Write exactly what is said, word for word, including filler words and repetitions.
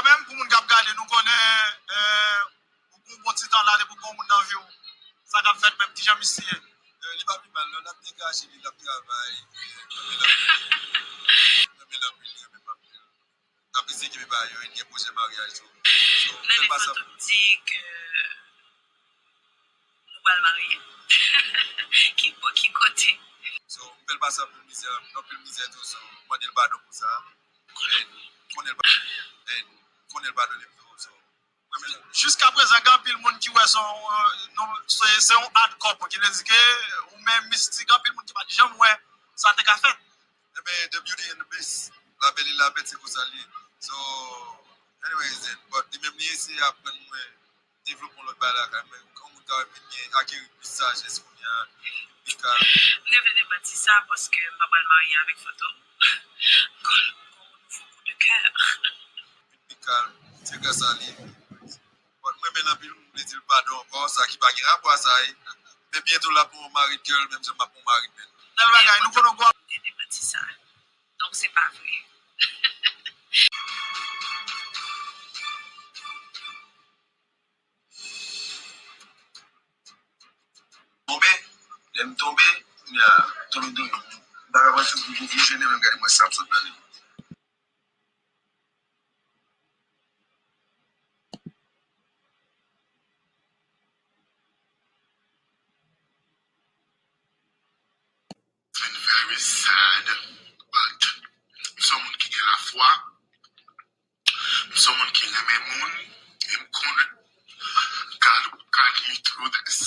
Menm pou moun k ap gade, nou konnen, eh, ou gon bon ti tan la, depi w gon moun nan vi w, sa k ap fèt menm, kijan misye ye? Eh, li pa pi mal, non, l ap degaje li, l ap travay, eh, renmen l anpil, renmen l anpil, renmen m anpil. N ap eseye kenbe bagay yo, e gen pwojè maryaj tou. So, m fè l pase anpil. Foto di ke nou pral marye. Ki bò, ki kote? So, m fè l pase anpil mizè, anpil mizè tou, so, m mande l padon pou sa. E, konnen l pa, e, konnen l padone m tou, so, mwen menm. Jiskaprezan, gen anpil moun ki wè se yon, eh, non, se, se yon hard couple, ki vle di ke ou menm Mistik, gen anpil moun ki pa t janm wè sa te ka fèt. Ebyen, the beauty and the beast. La belle et la bête, se konsa l ye. So, anyways, and, but li menm li eseye aprann mwen devlope yon lòt bagay lakay mwen. Kòm moun ka vin gen akeri plis sajès kounye a, pi kalm. M te vle demanti sa paske m pa pral marye avèk Foto. Kon, kon nouvo kou de kè. Pi kalm. Se gras a li. Bon, mwen renmen l anpil, m vle di l padon ankò, sa ki pa gen rapò a sa, e. Men byento l ap yon married girl, menm jan m ap yon married man. Bèl bagay, nou konn yon gwa. M te demanti sa. Donk, se pa vre. Tonbe, lè m tonbe, kounye a, tonbe domi. M pa ka pran sou pou pou jene menm gade mwen sa ap sot nan li. It's been very sad, but m se yon moun ki gen lafwa, m se yon moun ki renmen moun, e m konnen God will guide me through this.